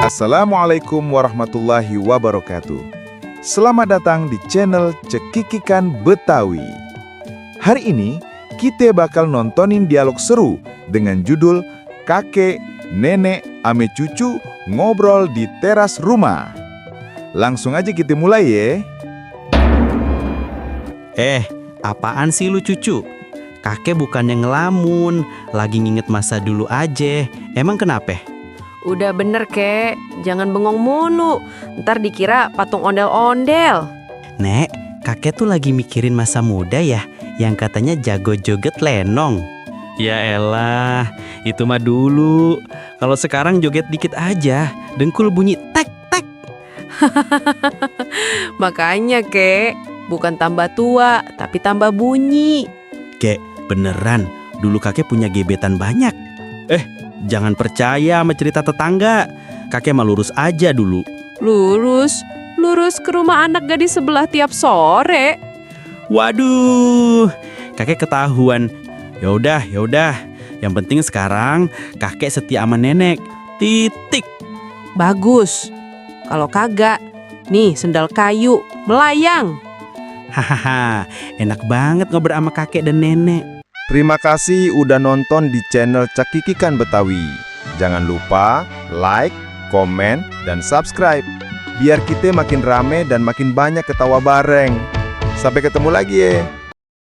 Assalamualaikum warahmatullahi wabarakatuh. Selamat datang di channel Cekikikan Betawi. Hari ini kita bakal nontonin dialog seru dengan judul Kakek, Nenek, ame cucu ngobrol di teras rumah. Langsung aja kita mulai ya. Apaan sih lu cucu? Kakek bukannya ngelamun, lagi nginget masa dulu aja. Emang kenapa? Udah bener, Kek. Jangan bengong mulu. Ntar dikira patung ondel-ondel. Nek, kakek tuh lagi mikirin masa muda ya, yang katanya jago joget lenong. Ya elah, itu mah dulu. Kalau sekarang joget dikit aja, dengkul bunyi tek-tek. Makanya, Kek, bukan tambah tua, tapi tambah bunyi. Kek, beneran, dulu kakek punya gebetan banyak. Jangan percaya sama cerita tetangga. Kakek mah lurus aja dulu. Lurus ke rumah anak gadis sebelah tiap sore. Waduh, kakek ketahuan. Yaudah. Yang penting sekarang kakek setia sama nenek. Titik. Bagus. Kalau kagak, nih sendal kayu, melayang. Hahaha, enak banget ngobrol sama kakek dan nenek. Terima kasih udah nonton di channel Cekikikan Betawi. Jangan lupa like, komen, dan subscribe. Biar kita makin rame dan makin banyak ketawa bareng. Sampai ketemu lagi ya.